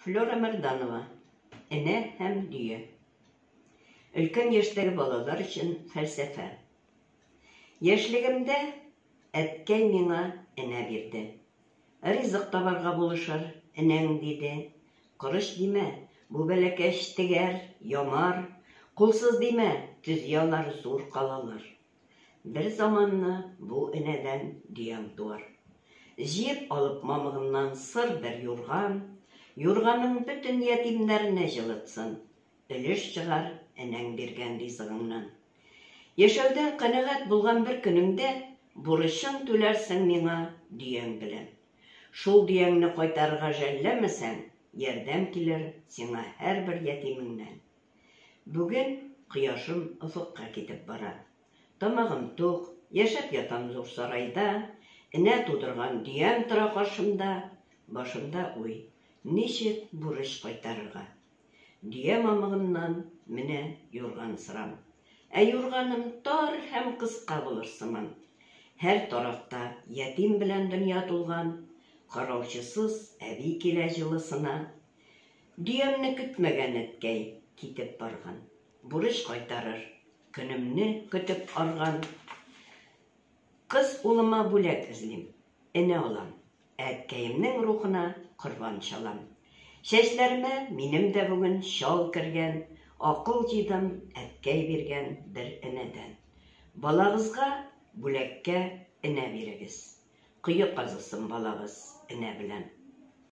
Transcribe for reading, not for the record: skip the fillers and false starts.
Флера Мәрданова. Энә һәм дөя. Өлкән яшьтәге балалар өчен фәлсәфә. Яшьлегемдә әткәй миңа энә бирде. Ризык табарга булышыр энәң, диде. Корыч димә, бу бәләкәч тегәр, ямар. Кулсыз димә, төзи алар зур калалар. Бер заманны бу энәдән дөяң туар. Җыеп алып мамыгыннан сыр бер юрган, Юрганың бөтен ятимнәрне җылытсын, Өлеш чыгар энәң биргән ризыгыңнан. Яшәүдән канәгать булган бер көнеңдә Бурычың түләрсең миңа дөяң белән. Шул дөяңне кайтарырга жәлләмәсәң, Ярдәм килер сиңа һәрбер ятимеңнән. Бүген кояшым офыкка китеп бара. Тамагым тук, яшәп ятам зур сарайда, Энә тудырган дөям тора каршымда. Башымда уй, ничек бурыч кайтарырга? Дөя мамыгыннан менә юрган сырам. Ә юрганым тар һәм кыска булыр сыман. Һәр тарафта ятим белән дөнья тулган, Караучысыз әби килә җылысына. Дөямне көтмәгән әткәй китеп барган. Бурыч кайтарыр көнемне көтеп арган. Кыз улыма бүләк эзлим, энә алам, ә әткәемнең рухына корбан чалам. Чәчләремә минем дә бүген чал кергән, акыл җыйдым әткәй биргән бер энәдән. Балагызга бүләккә энә бирегез, кое казысын балагыз энә белән.